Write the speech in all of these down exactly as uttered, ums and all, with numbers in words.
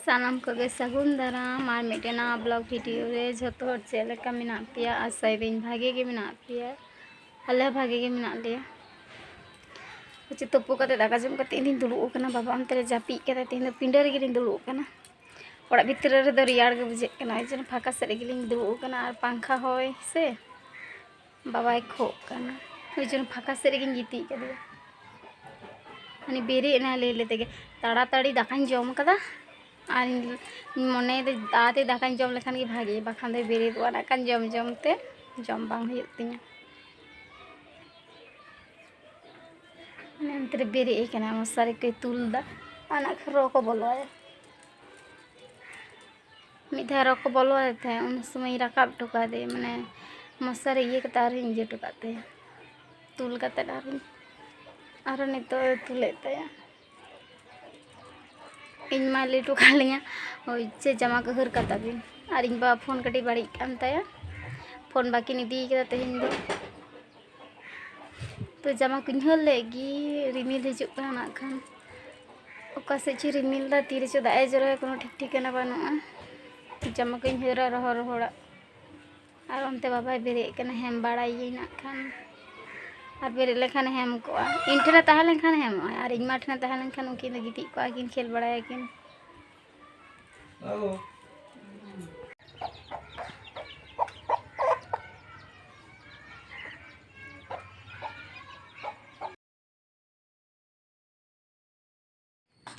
ᱥᱟᱱᱟᱢ ᱠᱚᱜᱮ ᱥᱟᱹᱜᱩᱱ ᱫᱟᱨᱟᱢ ᱟᱨ ᱢᱤᱫᱴᱮᱱ ᱱᱟᱣᱟ ᱵᱞᱚᱜ ᱵᱷᱤᱰᱤᱭᱳ ᱨᱮ᱾ ᱡᱷᱚᱛᱚ ᱦᱚᱲ ᱪᱮᱫ ᱞᱮᱠᱟ ᱢᱮᱱᱟᱜ ᱯᱮᱭᱟ? ᱟᱥᱟᱭᱫᱟᱹᱧ ᱵᱷᱟᱜᱮ ᱜᱮ ᱢᱮᱱᱟᱜ ᱯᱮᱭᱟ᱾ ᱟᱞᱮ ᱦᱚᱸ ᱵᱷᱟᱜᱮ ᱜᱮ ᱢᱮᱱᱟᱜ ᱞᱮᱭᱟ᱾ ᱦᱚᱪᱚ ᱛᱩᱯᱩ ᱠᱟᱛᱮ, ᱫᱟᱠᱟ ᱡᱚᱢ ᱠᱟᱛᱮ ᱤᱧ ᱫᱩᱲᱩᱵ ᱟᱠᱟᱱᱟ᱾ ᱵᱟᱵᱟ ᱚᱱᱛᱮ ᱨᱮ ᱡᱟᱹᱯᱤᱫ ᱠᱟᱫᱟᱭ᱾ ᱛᱮᱦᱮᱧ ᱫᱚ ᱯᱤᱸᱰᱟᱹ ᱨᱮᱜᱮ ᱞᱤᱧ ᱫᱩᱲᱩᱵ ᱟᱠᱟᱱᱟ᱾ ᱚᱲᱟᱜ ᱵᱷᱤᱛᱨᱤ ᱨᱮᱫᱚ ᱨᱮᱭᱟᱲ ᱜᱮ ᱵᱩᱡᱷᱟᱹᱜ ᱠᱟᱱᱟ, ᱳᱭ ᱡᱚᱱᱱᱚ ᱯᱷᱟᱸᱠᱟ ᱥᱮᱫ ᱨᱮᱜᱮ ᱞᱤᱧ ᱫᱩᱲᱩᱵ ᱟᱠᱟᱱᱟ᱾ ᱟᱨ ᱯᱟᱝᱠᱷᱟ ᱦᱚᱭ ᱥᱮ ᱵᱟᱵᱟᱭ ᱠᱷᱳᱜ ᱠᱟᱱᱟ, ᱳᱭ ᱡᱚᱱᱱᱚ ᱯᱷᱟᱸᱠᱟ ᱥᱮᱫ ᱨᱮᱜᱮᱧ ᱜᱤᱛᱤᱡ ᱠᱟᱫᱮᱭᱟ᱾ ᱦᱟᱱᱮ ᱵᱮᱨᱮᱫ ᱮᱱᱟᱭ ᱞᱟᱹᱭ ᱞᱟᱹᱭ ᱛᱮᱜᱮ, ᱛᱟᱲᱟᱛᱟᱲᱤ ᱫᱟᱠᱟᱧ ᱡᱚᱢ ᱠᱟᱫᱟ᱾ ᱟᱨ ᱤᱧ ᱢᱚᱱᱮᱭᱮᱫᱟ ᱛᱟᱲᱟᱛᱟᱲᱤ ᱫᱟᱠᱟᱧ ᱡᱚᱢ ᱞᱮᱠᱷᱟᱱ ᱜᱮ ᱵᱷᱟᱜᱮ, ᱵᱟᱠᱷᱟᱱ ᱫᱚᱭ ᱵᱮᱨᱮᱫᱚᱜᱼᱟ ᱱᱟᱜ ᱠᱷᱟᱱ ᱡᱚᱢ ᱡᱚᱢ ᱛᱮ, ᱡᱚᱢ ᱵᱟᱝ ᱦᱩᱭᱩᱜ ᱛᱤᱧᱟ᱾ ᱢᱟᱱᱮ ᱚᱱᱛᱮ ᱨᱮ ᱵᱮᱨᱮᱫ ᱟᱠᱟᱱᱟ, ᱢᱚᱥᱟᱨᱤ ᱠᱚᱭ ᱛᱩᱞ ᱫᱟ, ᱟᱨ ᱱᱟᱜ ᱠᱷᱟᱱ ᱨᱚ ᱠᱚ ᱵᱚᱞᱚ ᱟᱭᱟ᱾ ᱢᱤᱫ ᱫᱷᱟᱣ ᱨᱚ ᱠᱚ ᱵᱚᱞᱚ ᱟᱫᱮ ᱛᱟᱦᱮᱸᱫ, ᱩᱱ ᱥᱚᱢᱚᱭ ᱨᱟᱠᱟᱵ ᱦᱚᱴᱚ ᱠᱟᱫᱮ, ᱢᱟᱱᱮ ᱢᱚᱥᱟᱨᱤ ᱤᱭᱟᱹ ᱠᱟᱛᱮ ᱟᱨᱦᱚᱸᱧ ᱤᱭᱟᱹ ᱦᱚᱴᱚ ᱠᱟᱫ ᱛᱟᱭᱟ, ᱛᱩᱞ ᱠᱟᱛᱮ ᱟᱨᱦᱚᱸ, ᱟᱨᱦᱚᱸ ᱱᱤᱛᱚᱜ ᱮ ᱛᱩᱞᱮᱫ ᱛᱟᱭᱟ᱾ ᱤᱧ ᱢᱟᱭ ᱞᱟᱹᱭ ᱦᱚᱴᱚ ᱠᱟᱫ ᱞᱤᱧᱟ, ᱳᱭ ᱪᱮᱫ ᱡᱟᱢᱟ ᱠᱚ ᱦᱟᱹᱨ ᱠᱟᱛᱟ ᱵᱤᱱ, ᱟᱨ ᱤᱧ ᱵᱟᱵᱟ ᱯᱷᱳᱱ ᱠᱟᱹᱴᱤᱡ ᱵᱟᱹᱲᱤᱡ ᱠᱟᱱ ᱛᱟᱭᱟ, ᱯᱷᱳᱱ ᱵᱟᱹᱠᱤᱱ ᱤᱫᱤ ᱠᱟᱫᱟ ᱛᱮᱦᱮᱧ ᱫᱚ᱾ ᱛᱚ ᱡᱟᱢᱟ ᱠᱚᱧ ᱦᱟᱹᱨ ᱞᱮᱫ ᱜᱮ, ᱨᱤᱢᱤᱞ ᱦᱤᱡᱩᱜ ᱠᱟᱱᱟ ᱱᱟᱜ ᱠᱷᱟᱱ᱾ ᱚᱠᱟ ᱥᱮᱫ ᱪᱚᱭ ᱨᱤᱢᱤᱞ ᱫᱟ, ᱛᱤᱨᱮ ᱪᱚ ᱫᱟᱜ ᱮ ᱡᱚᱨᱚᱭᱟ, ᱠᱳᱱᱳ ᱴᱷᱤᱠ ᱴᱷᱤᱠᱟᱹᱱᱟ ᱵᱟᱹᱱᱩᱜᱼᱟ᱾ ᱡᱟᱢᱟ ᱠᱚᱧ ᱦᱟᱹᱨᱟ ᱨᱚᱦᱚᱲ ᱨᱚᱦᱚᱲᱟᱜ, ᱟᱨ ᱚᱱᱛᱮ ᱵᱟᱵᱟᱭ ᱵᱮᱨᱮᱫ ᱠᱟᱱᱟ, ᱦᱮᱢ ᱵᱟᱲᱟᱭᱮᱭᱟᱹᱧ ᱱᱟᱜ ᱠᱷᱟᱱ᱾ ᱟᱨ ᱵᱮᱨᱮᱫ ᱞᱮᱠᱷᱟᱱᱮ ᱦᱮᱢ ᱠᱚᱜᱼᱟ, ᱤᱧ ᱴᱷᱮᱱᱮ ᱛᱟᱦᱮᱸ ᱞᱮᱱᱠᱷᱟᱱ ᱦᱮᱢᱚᱜᱼᱟᱭ, ᱟᱨ ᱤᱧ ᱢᱟ ᱴᱷᱮᱱᱮ ᱛᱟᱦᱮᱸ ᱞᱮᱱᱠᱷᱟᱱ ᱩᱱᱠᱤᱱ ᱫᱚ ᱜᱤᱛᱤᱡ ᱠᱚᱜᱼᱟ ᱠᱤᱱ, ᱠᱷᱮᱞ ᱵᱟᱲᱟᱭᱟᱠᱤᱱ᱾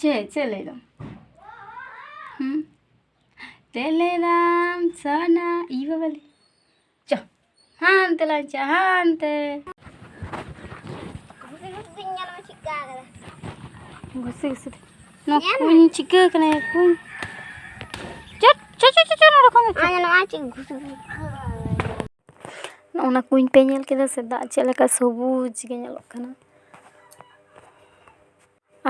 ᱪᱮᱫ, ᱪᱮᱫ ᱞᱟᱹᱭ ᱫᱟᱢ? ᱦᱩᱸ? ᱪᱮᱫ ᱞᱟᱹᱭ ᱫᱟᱢ, ᱥᱚᱱᱟ? ᱤ ᱵᱟᱵᱟ ᱞᱟᱹᱭ᱾ ᱪᱚ, ᱦᱟᱱᱛᱮ ᱞᱟᱝ ᱪᱟ, ᱦᱟᱱᱛᱮ᱾ ᱜᱷᱩᱥᱤ ᱜᱷᱩᱥᱤ ᱛᱮᱧ ᱧᱮᱞ ᱢᱮ ᱪᱮᱫ ᱠᱟ ᱠᱟᱫᱟ᱾ ᱜᱷᱩᱥᱤ ᱜᱷᱩᱥᱤ ᱛᱮ᱾ ᱱᱚᱣᱟ ᱧᱮᱞ ᱢᱮ᱾ ᱠᱩᱧ ᱪᱤᱠᱟᱹ ᱠᱟᱱᱟ, ᱠᱩᱧ? ᱪᱚᱴ, ᱪᱚ, ᱪᱚ, ᱪᱚ, ᱪᱚ, ᱱᱚᱰᱮ ᱠᱷᱚᱱ ᱫᱚ ᱪᱚ᱾ ᱟᱨ ᱱᱚᱣᱟ ᱪᱮᱫ ᱜᱷᱩᱥᱤ ᱜᱷᱩᱥᱤ? ᱱᱚᱜᱼᱚ ᱱᱟ ᱠᱩᱧ ᱯᱮ ᱧᱮᱞ ᱠᱮᱫᱟ ᱥᱮ? ᱫᱟᱜ ᱪᱮᱫ ᱞᱮᱠᱟ ᱥᱚᱵᱩᱡ ᱜᱮ ᱧᱮᱞᱚᱜ ᱠᱟᱱᱟ᱾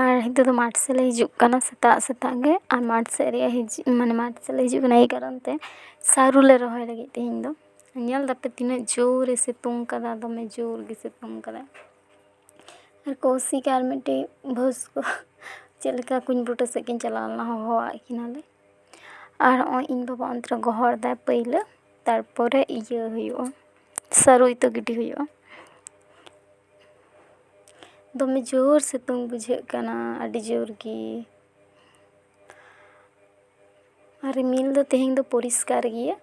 ᱟᱨ ᱱᱤᱛᱚᱜ ᱫᱚ ᱢᱟᱴᱷ ᱥᱮᱫ ᱞᱮ ᱦᱤᱡᱩᱜ ᱠᱟᱱᱟ ᱥᱮᱛᱟᱜ ᱥᱮᱛᱟᱜ ᱜᱮ᱾ ᱟᱨ ᱢᱟᱴᱷ ᱥᱮᱫ ᱨᱮᱭᱟᱜ ᱦᱤᱡᱩᱜ, ᱢᱟᱱᱮ ᱢᱟᱴᱷ ᱥᱮᱫ ᱞᱮ ᱦᱤᱡᱩᱜ ᱠᱟᱱᱟ, ᱮᱭ ᱠᱟᱨᱚᱱ ᱛᱮ ᱥᱟᱹᱨᱩ ᱞᱮ ᱨᱚᱦᱚᱭ ᱞᱟᱹᱜᱤᱫ ᱛᱮᱦᱮᱧ ᱫᱚ᱾ ᱧᱮᱞ ᱫᱟᱯᱮ ᱛᱤᱱᱟᱹᱜ ᱡᱳᱨᱮ ᱥᱤᱛᱩᱝ ᱠᱟᱫᱟ, ᱫᱚᱢᱮ ᱡᱳᱨ ᱜᱮ ᱥᱤᱛᱩᱝ ᱠᱟᱫᱟ᱾ ᱟᱨ ᱠᱚᱥᱤᱠ ᱟᱨ ᱢᱤᱫᱴᱤᱡ ᱵᱷᱩᱥ ᱠᱚ ᱪᱮᱫ ᱞᱮᱠᱟ ᱠᱩᱧ ᱵᱩᱴᱟᱹ ᱥᱮᱫ ᱠᱤᱱ ᱪᱟᱞᱟᱣ ᱞᱮᱱᱟ, ᱦᱚᱦᱚᱣᱟᱜ ᱠᱤᱱᱟᱞᱮ᱾ ᱟᱨ ᱦᱚᱸᱜᱼᱚᱭ ᱤᱧ ᱵᱟᱵᱟ ᱚᱱᱛᱮ ᱨᱮ ᱜᱚᱦᱚᱲ ᱫᱟᱭ ᱯᱟᱹᱭᱞᱟᱹ, ᱛᱟᱨᱯᱚᱨᱮ ᱤᱭᱟᱹ ᱦᱩᱭᱩᱜᱼᱟ, ᱥᱟᱹᱨᱩ ᱤᱛᱟᱹ ᱜᱤᱰᱤ ᱦᱩᱭᱩᱜᱼᱟ᱾ ᱫᱚᱢᱮ ᱡᱳᱨ ᱥᱤᱛᱩᱝ ᱵᱩᱡᱷᱟᱹᱜ ᱠᱟᱱᱟ, ᱟᱹᱰᱤ ᱡᱳᱨ ᱜᱮ᱾ ᱟᱨ ᱨᱤᱢᱤᱞ ᱫᱚ ᱛᱮᱦᱮᱧ ᱫᱚ ᱯᱚᱨᱤᱥᱠᱟᱨ ᱜᱮᱭᱟ,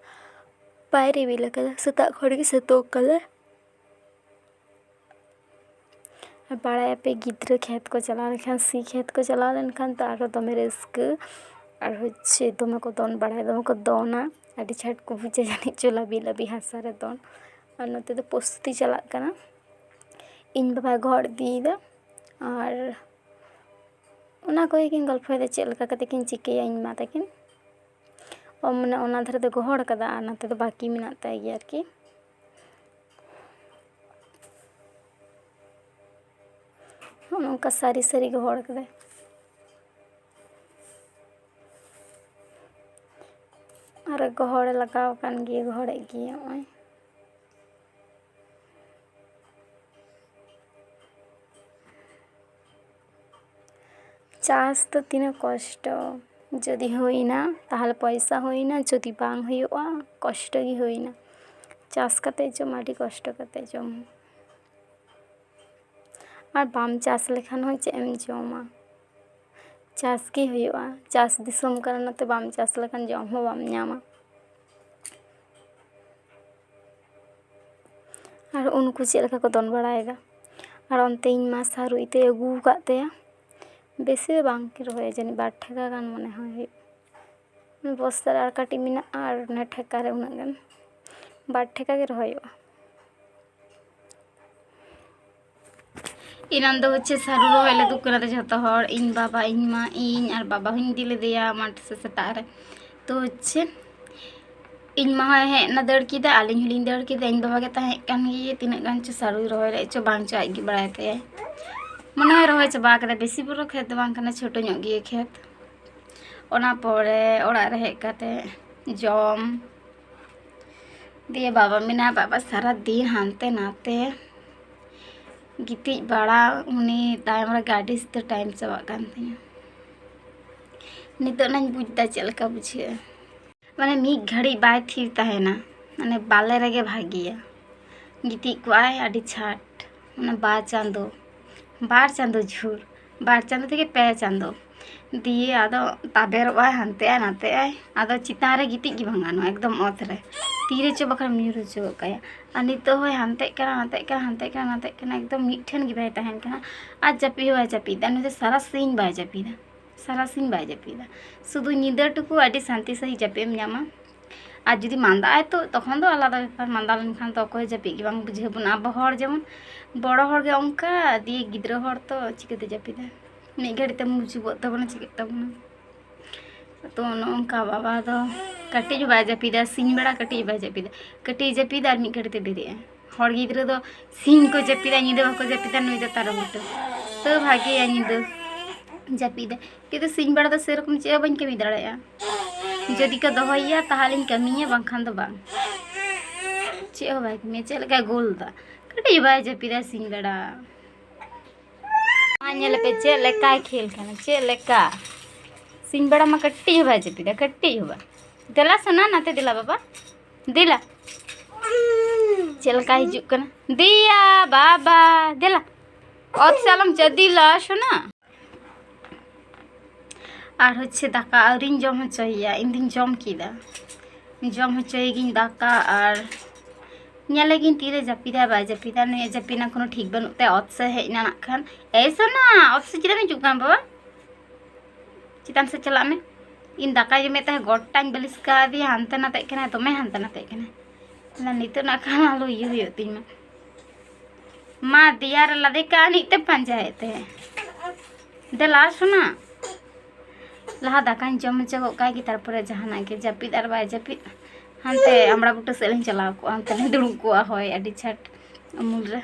ᱵᱟᱭ ᱨᱤᱢᱤᱞ ᱟᱠᱟᱫᱟ, ᱥᱮᱛᱟᱜ ᱠᱷᱚᱱ ᱜᱮ ᱥᱤᱛᱩᱝ ᱠᱟᱫᱟᱭ᱾ ᱟᱨ ᱵᱟᱲᱟᱭᱟᱯᱮ, ᱜᱤᱫᱽᱨᱟᱹ ᱠᱷᱮᱛ ᱠᱚ ᱪᱟᱞᱟᱣ ᱞᱮᱱᱠᱷᱟᱱ, ᱥᱤ ᱠᱷᱮᱛ ᱠᱚ ᱪᱟᱞᱟᱣ ᱞᱮᱱᱠᱷᱟᱱ ᱛᱚ ᱟᱨᱦᱚᱸ ᱫᱚᱢᱮ ᱨᱟᱹᱥᱠᱟᱹ᱾ ᱟᱨ ᱦᱚᱪᱪᱷᱮ ᱫᱚᱢᱮ ᱠᱚ ᱫᱚᱱ ᱵᱟᱲᱟᱭᱟ, ᱫᱚᱢᱮ ᱠᱚ ᱫᱚᱱᱟ, ᱟᱹᱰᱤ ᱪᱷᱟᱴ ᱠᱚ ᱵᱩᱡᱟ ᱡᱟᱹᱱᱤᱡ ᱪᱚ ᱞᱟᱹᱵᱤᱫ ᱞᱟᱹᱵᱤᱫ ᱦᱟᱥᱟ ᱨᱮ ᱫᱚᱱ᱾ ᱟᱨ ᱱᱚᱛᱮ ᱫᱚ ᱯᱨᱚᱥᱛᱩᱛᱤ ᱪᱟᱞᱟᱜ ᱠᱟᱱᱟ, ᱤᱧ ᱵᱟᱵᱟᱭ ᱜᱚᱦᱚᱲ ᱤᱫᱤᱭᱮᱫᱟ᱾ ᱟᱨ ᱚᱱᱟ ᱠᱚᱜᱮ ᱠᱤᱱ ᱜᱚᱞᱯᱷᱚᱭᱮᱫᱟ, ᱪᱮᱫ ᱞᱮᱠᱟ ᱠᱟᱛᱮ ᱠᱤᱱ ᱪᱤᱠᱟᱹᱭᱟ ᱤᱧ ᱢᱟ ᱛᱟᱹᱠᱤᱱ᱾ ᱚ, ᱢᱟᱱᱮ ᱚᱱᱟ ᱫᱷᱟᱨᱮ ᱫᱚ ᱜᱚᱦᱚᱲ ᱠᱟᱫᱟ ᱟᱨ ᱱᱚᱛᱮ ᱫᱚ ᱵᱟᱹᱠᱤ ᱢᱮᱱᱟᱜ ᱛᱟᱭ ᱜᱮᱭᱟ ᱟᱨᱠᱤ᱾ ᱱᱚᱜᱼᱚ ᱱᱚᱝᱠᱟ ᱥᱟᱹᱨᱤ ᱥᱟᱹᱨᱤ ᱜᱚᱦᱚᱲ ᱠᱟᱫᱟᱭ᱾ ᱟᱨ ᱜᱚᱦᱚᱲ ᱞᱟᱜᱟᱣ ᱟᱠᱟᱱ ᱜᱮᱭᱟ, ᱜᱚᱦᱚᱲᱮᱫ ᱜᱮᱭᱟ ᱱᱚᱜᱼᱚᱭ᱾ ᱪᱟᱥ ᱫᱚ ᱛᱤᱱᱟᱹᱜ ᱠᱚᱥᱴᱚ, ᱡᱩᱫᱤ ᱦᱩᱭᱱᱟ ᱛᱟᱦᱚᱞᱮ ᱯᱚᱭᱥᱟ ᱦᱩᱭᱱᱟ, ᱡᱩᱫᱤ ᱵᱟᱝ ᱦᱩᱭᱩᱜᱼᱟ ᱠᱚᱥᱴᱚ ᱜᱮ ᱦᱩᱭᱱᱟ᱾ ᱪᱟᱥ ᱠᱟᱛᱮ ᱡᱚᱢ ᱟᱹᱰᱤ ᱠᱚᱥᱴᱚ ᱠᱟᱛᱮ ᱡᱚᱢ, ᱟᱨ ᱵᱟᱢ ᱪᱟᱥ ᱞᱮᱠᱷᱟᱱ ᱦᱚᱸ ᱪᱮᱫ ᱮᱢ ᱡᱚᱢᱟ? ᱪᱟᱥ ᱜᱮ ᱦᱩᱭᱩᱜᱼᱟ, ᱪᱟᱥ ᱫᱤᱥᱚᱢ ᱠᱟᱱᱟ, ᱱᱚᱛᱮ ᱵᱟᱢ ᱪᱟᱥ ᱞᱮᱠᱷᱟᱱ ᱡᱚᱢ ᱦᱚᱸ ᱵᱟᱢ ᱧᱟᱢᱟ᱾ ᱟᱨ ᱩᱱᱠᱩ ᱪᱮᱫ ᱞᱮᱠᱟ ᱠᱚ ᱫᱚᱱ ᱵᱟᱲᱟᱭᱮᱫᱟ᱾ ᱟᱨ ᱚᱱᱛᱮ ᱤᱧ ᱢᱟ ᱥᱟᱹᱨᱩ ᱤᱛᱟᱹᱭ ᱟᱹᱜᱩ ᱟᱠᱟᱫ ᱛᱟᱭᱟ, ᱵᱮᱥᱤ ᱫᱚ ᱵᱟᱝ ᱠᱤᱱ ᱨᱚᱦᱚᱭᱟ, ᱡᱟᱹᱱᱤᱡ ᱵᱟᱨ ᱴᱷᱮᱠᱟ ᱜᱟᱱ ᱢᱚᱱᱮ ᱦᱚᱭ ᱦᱩᱭᱩᱜ᱾ ᱵᱚᱥᱛᱟ ᱨᱮ ᱟᱨ ᱠᱟᱹᱴᱤᱡ ᱢᱮᱱᱟᱜᱼᱟ, ᱟᱨ ᱚᱱᱟ ᱴᱷᱮᱠᱟ ᱨᱮ ᱩᱱᱟᱹᱜ ᱜᱟᱱ, ᱵᱟᱨ ᱴᱷᱮᱠᱟ ᱜᱮ ᱨᱚᱦᱚᱭᱚᱜᱼᱟ᱾ ᱮᱱᱟᱱ ᱫᱚ ᱦᱚᱪᱪᱷᱮ ᱥᱟᱹᱨᱩ ᱨᱚᱦᱚᱭ ᱞᱮ ᱫᱩᱜ ᱠᱟᱱᱟ ᱛᱚ ᱡᱷᱚᱛᱚ ᱦᱚᱲ, ᱤᱧ ᱵᱟᱵᱟ, ᱤᱧ ᱢᱟ, ᱤᱧ ᱟᱨ ᱵᱟᱵᱟ ᱦᱚᱸᱧ ᱤᱫᱤ ᱞᱮᱫᱮᱭᱟ ᱢᱟᱴᱷ ᱥᱮ ᱥᱮᱛᱟᱜ ᱨᱮ᱾ ᱛᱚ ᱦᱚᱪᱪᱷᱮ ᱤᱧ ᱢᱟ ᱦᱚᱸᱭ ᱦᱮᱡ ᱮᱱᱟ ᱫᱟᱹᱲ ᱠᱮᱫᱟ, ᱟᱹᱞᱤᱧ ᱦᱚᱸᱞᱤᱧ ᱫᱟᱹᱲ ᱠᱮᱫᱟ, ᱤᱧ ᱵᱟᱵᱟ ᱜᱮ ᱛᱟᱦᱮᱸ ᱠᱟᱱ ᱜᱮ, ᱛᱤᱱᱟᱹᱜ ᱜᱟᱱ ᱪᱚ ᱥᱟᱹᱨᱩᱭ ᱨᱚᱦᱚᱭ ᱞᱮᱫ ᱪᱚ ᱵᱟᱝ ᱪᱚ ᱟᱡ ᱜᱮ ᱵᱟᱲᱟᱭ ᱛᱟᱭᱟᱭ᱾ ᱢᱚᱱᱮ ᱦᱚᱭ ᱨᱚᱦᱚᱭ ᱪᱟᱵᱟ ᱠᱟᱫᱟᱭ, ᱵᱮᱥᱤ ᱵᱚᱲᱚ ᱠᱷᱮᱛ ᱫᱚ ᱵᱟᱝ ᱠᱟᱱᱟ, ᱪᱷᱳᱴᱳ ᱧᱚᱜ ᱜᱮᱭᱟ ᱠᱷᱮᱛ᱾ ᱚᱱᱟ ᱯᱚᱨᱮ ᱚᱲᱟᱜ ᱨᱮ ᱦᱮᱡ ᱠᱟᱛᱮ ᱡᱚᱢ, ᱫᱤᱭᱮ ᱵᱟᱵᱟ ᱢᱮᱱᱟᱭ, ᱵᱟᱵᱟ ᱥᱟᱨᱟ ᱫᱤᱱ ᱦᱟᱱᱛᱮ ᱱᱟᱛᱮ ᱜᱤᱛᱤᱡ ᱵᱟᱲᱟ, ᱩᱱᱤ ᱛᱟᱭᱚᱢ ᱨᱮᱜᱮ ᱟᱹᱰᱤ ᱩᱥᱛᱟᱹᱨ ᱴᱟᱭᱤᱢ ᱪᱟᱵᱟᱜ ᱠᱟᱱ ᱛᱤᱧᱟᱹ᱾ ᱱᱤᱛᱚᱜ ᱱᱟᱧ ᱵᱩᱡᱽ ᱮᱫᱟ ᱪᱮᱫ ᱞᱮᱠᱟ ᱵᱩᱡᱷᱟᱹᱜᱼᱟ᱾ ᱢᱟᱱᱮ ᱢᱤᱫ ᱜᱷᱟᱹᱲᱤᱡ ᱵᱟᱭ ᱛᱷᱤᱨ ᱛᱟᱦᱮᱱᱟ, ᱢᱟᱱᱮ ᱵᱟᱞᱮ ᱨᱮᱜᱮ ᱵᱷᱟᱜᱮᱭᱟ᱾ ᱜᱤᱛᱤᱡ ᱠᱚᱜᱼᱟᱭ ᱟᱹᱰᱤ ᱪᱷᱟᱴ, ᱢᱟᱱᱮ ᱵᱟᱨ ᱪᱟᱸᱫᱚ, ᱵᱟᱨ ᱪᱟᱸᱫᱚ ᱡᱷᱩᱨ, ᱵᱟᱨ ᱪᱟᱸᱫᱚ ᱛᱷᱮᱠᱮ ᱯᱮ ᱪᱟᱸᱫᱚ᱾ ᱫᱤᱭᱮ ᱟᱫᱚ ᱛᱟᱵᱮᱨᱚᱜᱼᱟᱭ, ᱦᱟᱱᱛᱮᱜᱼᱟᱭ ᱱᱟᱛᱮᱜᱼᱟᱭ, ᱟᱫᱚ ᱪᱮᱛᱟᱱ ᱨᱮ ᱜᱤᱛᱤᱡ ᱜᱮ ᱵᱟᱝ ᱜᱟᱱᱚᱜᱼᱟ, ᱮᱠᱫᱚᱢ ᱚᱛ ᱨᱮ᱾ ᱛᱤᱨᱮ ᱪᱚ ᱵᱟᱠᱷᱟᱱ ᱧᱩᱨ ᱦᱚᱪᱚ ᱜᱚᱫ ᱠᱟᱭᱟ᱾ ᱟᱨ ᱱᱤᱛᱚᱜ ᱦᱚᱸᱭ ᱦᱟᱱᱛᱮᱜ ᱠᱟᱱᱟ, ᱱᱟᱛᱮᱜ ᱠᱟᱱᱟ, ᱦᱟᱱᱛᱮᱜ ᱠᱟᱱᱟ, ᱱᱟᱛᱮᱜ ᱠᱟᱱᱟ, ᱮᱠᱫᱚᱢ ᱢᱤᱫ ᱴᱷᱮᱱ ᱜᱮ ᱵᱟᱭ ᱛᱟᱦᱮᱱ ᱠᱟᱱᱟ᱾ ᱟᱨ ᱡᱟᱹᱯᱤᱫ ᱦᱚᱸ ᱵᱟᱭ ᱡᱟᱹᱯᱤᱫ ᱮᱫᱟ, ᱱᱩᱭ ᱫᱚ ᱥᱟᱨᱟᱥᱤᱧ ᱵᱟᱭ ᱡᱟᱹᱯᱤᱫᱟ᱾ ᱥᱟᱨᱟᱥᱤᱧ ᱵᱟᱭ ᱡᱟᱹᱯᱤᱫᱟ, ᱥᱩᱫᱷᱩ ᱧᱤᱫᱟᱹ ᱴᱩᱠᱩ ᱟᱹᱰᱤ ᱥᱟᱱᱛᱤ ᱥᱟᱺᱦᱤᱡ ᱡᱟᱹᱯᱤᱫ ᱮᱢ ᱧᱟᱢᱟ᱾ ᱟᱨ ᱡᱩᱫᱤ ᱢᱟᱸᱫᱟᱜ ᱟᱭ ᱛᱚ ᱛᱚᱠᱷᱚᱱ ᱫᱚ ᱟᱞᱟᱫᱟ ᱵᱮᱯᱟᱨ, ᱢᱟᱸᱫᱟ ᱞᱮᱱᱠᱷᱟᱱ ᱫᱚ ᱚᱠᱚᱭ ᱡᱟᱹᱯᱤᱫ ᱜᱮ ᱵᱟᱝ ᱵᱩᱡᱷᱟᱹᱣ ᱵᱚᱱᱟ᱾ ᱟᱵᱚ ᱦᱚᱲ ᱡᱮᱢᱚᱱ, ᱵᱚᱲᱚ ᱦᱚᱲ ᱜᱮ ᱚᱱᱠᱟ, ᱫᱤᱭᱮ ᱜᱤᱫᱽᱨᱟᱹ ᱦᱚᱲ ᱛᱚ ᱪᱤᱠᱟᱹᱛᱮ ᱡᱟᱹᱯᱤᱫᱟ? ᱢᱤᱫ ᱜᱷᱟᱹᱲᱤᱡ ᱛᱮ ᱢᱩᱪᱩᱵᱚᱜ ᱛᱟᱵᱚᱱᱟ, ᱪᱤᱠᱟᱹᱜ ᱛᱟᱵᱚᱱᱟ? ᱛᱚ ᱱᱚᱜᱼᱚ ᱱᱚᱝᱠᱟ ᱵᱟᱵᱟ ᱫᱚ ᱠᱟᱹᱴᱤᱡ ᱦᱚᱸ ᱵᱟᱭ ᱡᱟᱹᱯᱤᱫᱟ, ᱥᱤᱧ ᱵᱮᱲᱟ ᱠᱟᱹᱴᱤᱡ ᱦᱚᱸ ᱵᱟᱭ ᱡᱟᱹᱯᱤᱫᱟ᱾ ᱠᱟᱹᱴᱤᱡ ᱡᱟᱹᱯᱤᱫᱟ ᱟᱨ ᱢᱤᱫ ᱜᱷᱟᱹᱲᱤᱡ ᱛᱮ ᱵᱮᱨᱮᱫᱼᱟ᱾ ᱦᱚᱲ ᱜᱤᱫᱽᱨᱟᱹ ᱫᱚ ᱥᱤᱧ ᱠᱚ ᱡᱟᱹᱯᱤᱫᱟ, ᱧᱤᱫᱟᱹ ᱵᱟᱠᱚ ᱡᱟᱹᱯᱤᱫᱟ, ᱱᱩᱭ ᱫᱚ ᱛᱟᱨᱟ ᱵᱩᱴᱟᱹ᱾ ᱛᱚ ᱵᱷᱟᱜᱮᱭᱟ ᱧᱤᱫᱟᱹ ᱡᱟᱹᱯᱤᱫᱟ, ᱠᱤᱱᱛᱩ ᱥᱤᱧ ᱵᱮᱲᱟ ᱫᱚ ᱥᱮᱨᱚᱠᱚᱢ ᱪᱮᱫ ᱦᱚᱸ ᱵᱟᱹᱧ ᱠᱟᱹᱢᱤ ᱫᱟᱲᱮᱭᱟᱜᱼᱟ᱾ ᱡᱩᱫᱤ ᱠᱚ ᱫᱚᱦᱚᱭᱮᱭᱟ ᱛᱟᱦᱚᱞᱮᱧ ᱠᱟᱹᱢᱤᱭᱟ, ᱵᱟᱝᱠᱷᱟᱱ ᱫᱚ ᱵᱟᱝ᱾ ᱪᱮᱫ ᱦᱚᱸ ᱵᱟᱭ ᱠᱟᱹᱢᱤᱭᱟ, ᱪᱮᱫ ᱞᱮᱠᱟᱭ ᱜᱳᱞ ᱫᱟ, ᱠᱟᱹᱴᱤᱡ ᱵᱟᱭ ᱡᱟᱹᱯᱤᱫᱟ ᱥᱤᱧ ᱵᱮᱲᱟ᱾ ᱢᱟ ᱧᱮᱞ ᱯᱮ ᱪᱮᱫ ᱞᱮᱠᱟᱭ ᱠᱷᱮᱞ ᱠᱟᱱᱟ, ᱪᱮᱫ ᱞᱮᱠᱟ᱾ ᱥᱤᱧ ᱵᱮᱲᱟ ᱢᱟ ᱠᱟᱹᱴᱤᱡ ᱦᱚᱸ ᱵᱟᱭ ᱡᱟᱹᱯᱤᱫᱟ, ᱠᱟᱹᱴᱤᱡ ᱦᱚᱸ ᱵᱟᱝ᱾ ᱫᱮᱞᱟ ᱥᱳᱱᱟ, ᱱᱟᱛᱮ ᱫᱮᱞᱟ ᱵᱟᱵᱟ, ᱫᱮᱞᱟ᱾ ᱪᱮᱫ ᱞᱮᱠᱟ ᱦᱤᱡᱩᱜ ᱠᱟᱱᱟ? ᱫᱮᱭᱟ ᱵᱟᱵᱟ, ᱫᱮᱞᱟ᱾ ᱚᱛ ᱥᱮ ᱟᱞᱚᱢ ᱪᱟᱹᱫᱤᱞᱟ ᱥᱳᱱᱟ᱾ ᱟᱨ ᱦᱚᱪᱪᱷᱮ ᱫᱟᱠᱟ ᱟᱹᱣᱨᱤᱧ ᱡᱚᱢ ᱦᱚᱪᱚᱭᱮᱭᱟ, ᱤᱧ ᱫᱩᱧ ᱡᱚᱢ ᱠᱮᱫᱟ᱾ ᱡᱚᱢ ᱦᱚᱪᱚᱭᱮᱜᱤᱧ ᱫᱟᱠᱟ, ᱟᱨ ᱧᱮᱞᱮᱜᱤᱧ ᱛᱤᱨᱮ ᱡᱟᱹᱯᱤᱫᱟᱭ ᱵᱟᱭ ᱡᱟᱹᱯᱤᱫᱟ᱾ ᱱᱩᱭᱟᱜ ᱡᱟᱹᱯᱤᱫ ᱨᱮᱱᱟᱜ ᱠᱳᱱᱳ ᱴᱷᱤᱠ ᱵᱟᱹᱱᱩᱜ ᱛᱟᱭᱟ᱾ ᱚᱛ ᱥᱮᱫ ᱦᱮᱡ ᱮᱱᱟ ᱱᱟᱜ ᱠᱷᱟᱱ᱾ ᱮᱭ ᱥᱳᱱᱟ, ᱚᱛ ᱥᱮᱫ ᱪᱮᱫᱟᱜ ᱮᱢ ᱦᱤᱡᱩᱜ ᱠᱟᱱᱟ ᱵᱟᱵᱟ? ᱪᱮᱛᱟᱱ ᱥᱮᱫ ᱪᱟᱞᱟᱜ ᱢᱮ᱾ ᱤᱧ ᱫᱟᱠᱟᱭ ᱡᱚᱢᱮᱫ ᱛᱟᱦᱮᱸᱫ, ᱜᱚᱴᱟᱧ ᱵᱟᱹᱞᱤᱥ ᱠᱟᱣᱫᱮᱭᱟ, ᱦᱟᱱᱛᱮ ᱱᱟᱛᱮᱜ ᱠᱟᱱᱟᱭ, ᱫᱚᱢᱮ ᱦᱟᱱᱛᱮ ᱱᱟᱛᱮᱜ ᱠᱟᱱᱟᱭ᱾ ᱚᱱᱟ ᱱᱤᱛᱚᱜ ᱱᱟᱜ ᱠᱷᱟᱱ ᱟᱞᱚ ᱤᱭᱟᱹ ᱦᱩᱭᱩᱜ ᱛᱤᱧ ᱢᱟ᱾ ᱢᱟ ᱫᱮᱭᱟ ᱨᱮ ᱞᱟᱫᱮ ᱠᱟᱜ ᱟᱹᱱᱤᱡ ᱛᱮ ᱯᱟᱸᱡᱟᱭᱮᱫ ᱛᱟᱦᱮᱸᱫ᱾ ᱫᱮᱞᱟ ᱥᱳᱱᱟ, ᱞᱟᱦᱟ ᱫᱟᱠᱟᱧ ᱡᱚᱢ ᱦᱚᱪᱚ ᱜᱚᱫ ᱠᱟᱭ ᱜᱮ, ᱛᱟᱨᱯᱚᱨᱮ ᱡᱟᱦᱟᱱᱟᱜ ᱜᱮ, ᱡᱟᱹᱯᱤᱫ ᱟᱨ ᱵᱟᱭ ᱡᱟᱹᱯᱤᱫ᱾ ᱦᱟᱱᱛᱮ ᱟᱢᱲᱟ ᱵᱩᱴᱟᱹ ᱥᱮᱫ ᱞᱤᱧ ᱪᱟᱞᱟᱣ ᱠᱚᱜᱼᱟ, ᱦᱟᱱᱛᱮ ᱞᱤᱧ ᱫᱩᱲᱩᱵ ᱠᱚᱜᱼᱟ, ᱦᱚᱭ ᱟᱹᱰᱤ ᱪᱷᱟᱴ ᱩᱢᱩᱞ ᱨᱮ᱾